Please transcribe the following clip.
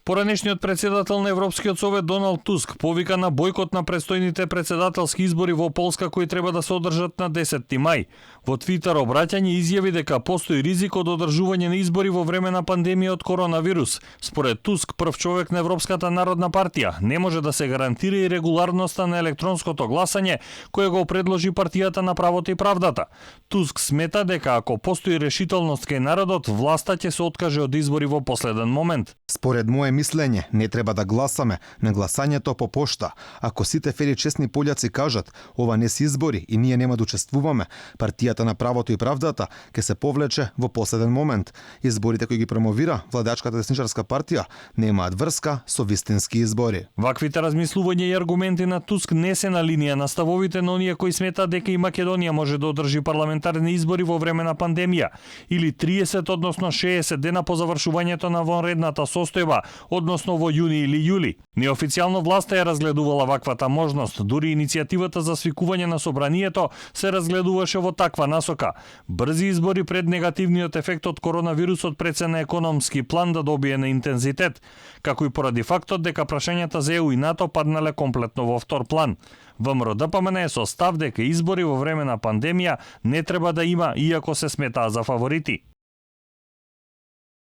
Поранешниот председател на Европскиот совет Доналд Туск повика на бојкот на предстојните председателски избори во Полска кои треба да се одржат на 10 мај. Во Твитер обраќање изјави дека постои ризик од одржување на избори во време на пандемија од коронавирус. Според Туск, прв човек на Европската народна партија, не може да се гарантира и регуларноста на електронското гласање кое го предложи партијата на правото и правдата. Туск смета дека ако постои решителност кај народот, власта ќе се откаже од избори во последен момент. Според мое мислење, не треба да гласаме на гласањето по пошта. Ако сите фери честни пољаци кажат, ова не се избори и ние нема да учествуваме, партијата на правото и правдата ќе се повлече во последен момент. Изборите кои ги промовира владачката десничарска партија немаат врска со вистински избори. Ваквите размислувања и аргументи на Туск не се на линија на ставовите на оние кои сметаат дека и Македонија може да одржи парламентарни избори во време на пандемија или 30 односно 60 дена по завршувањето на вонредната состојба, односно во јуни или јули. Неофицијално власта ја разгледувала ваквата можност, дури иницијативата за свикување на собранието се разгледуваше во таква насока. Брзи избори пред негативниот ефект од коронавирусот прецена економски план да добие на интензитет, како и поради фактот дека прашањата за ЕУ и НАТО паднале комплетно во втор план. ВМРО ДПМН е со став дека избори во време на пандемија не треба да има, иако се сметаа за фаворити.